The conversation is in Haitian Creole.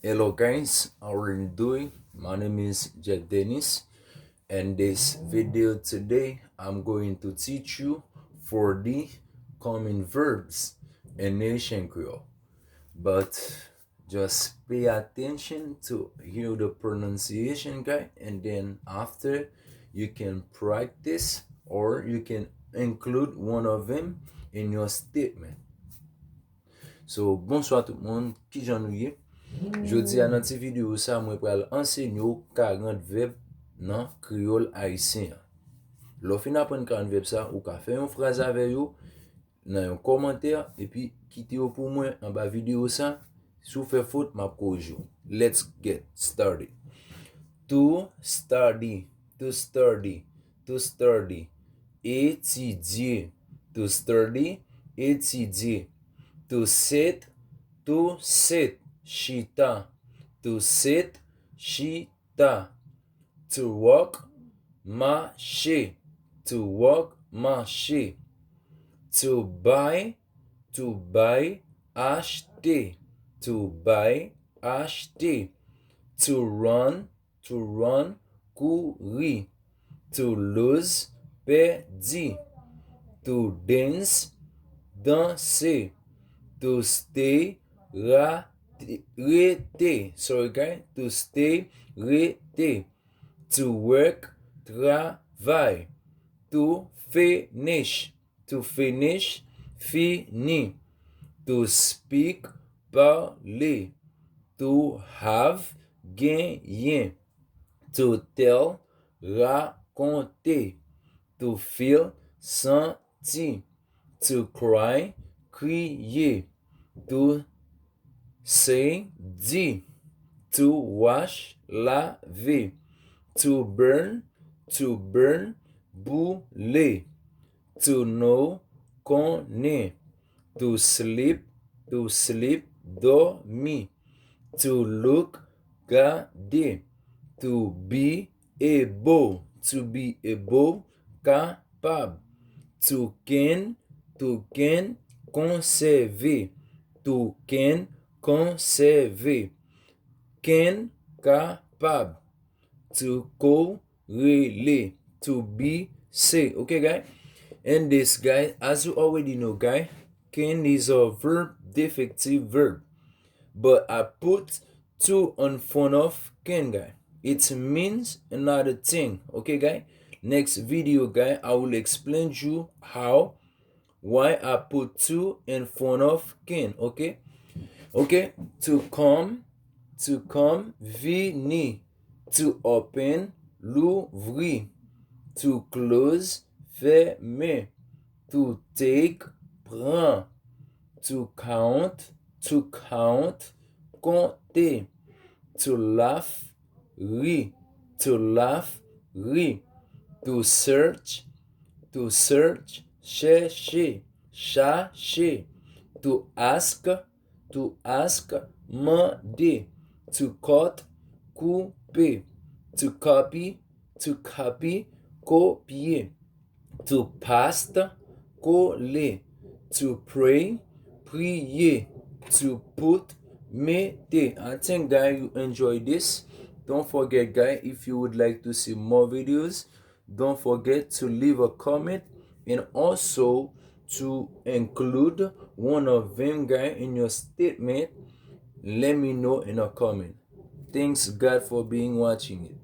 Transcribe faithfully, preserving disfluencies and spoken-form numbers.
Hello guys, how are you doing? My name is Jeff Dennis, and this video today I'm going to teach you four D common verbs in Haitian Creole. But just pay attention to hear the pronunciation, guy, and then after you can practice or you can include one of them in your statement. So, bonswa tout moun, kijan nou ye? Jodi a nan ti videyo sa, mwen pral ansenye w karant vèb nan kreyòl ayisyen an. Lè w fin aprann karant vèb sa, ou ka fè yon fraz avè yo nan yon kòmantè, epi kite yo pou mwen anba videyo sa. Si w fè fot, m ap korije w. Let's get started. To study, to study, to study. Etidye, to study, etidye. To sit, to sit, chita. To sit, chita. To walk, mache. To walk, mache. To buy, to buy, achte. To buy, achte. To run, to run, kouri. To lose, pèdi. To dance, danse. To stay, ra-, rete. Sorry, guys. To stay, rete. To work, travay. To finish, to finish, fini. To speak, pale. To have, genyen. To tell, rakonte. To feel, santi. To cry, kriye. To say, di. To wash, lave. To burn, to burn, boule. To know, konnen. To sleep, to sleep, dòmi. To look, gade. To be able, to be able, kapab. To can, to can, konsève. To can, konsève. Can, kapab. To call, rele. To be, say. Okay, guy? And this, guy, as you already know, guy, can is a verb, defective verb. But I put to in front of can, guy. It means another thing. Okay, guy? Next video, guy, I will explain you how, why I put to in front of can. Okay? Okay? To come, to come, vini. To open, louvri. To close, fèmen. To take, pran. To count, to count, konte. To laugh, ri. To laugh, ri. To search, to search, chèche, chache. To ask, to ask, mande. To cut, koupe. To copy, to copy, kopye. To paste, kole. To pray, priye. To put, mete. I think, guy, you enjoy this. Don't forget, guy, if you would like to see more videos, don't forget to leave a comment and also to include one of them, guy, in your statement. Let me know in a comment. Thanks God for being watching it.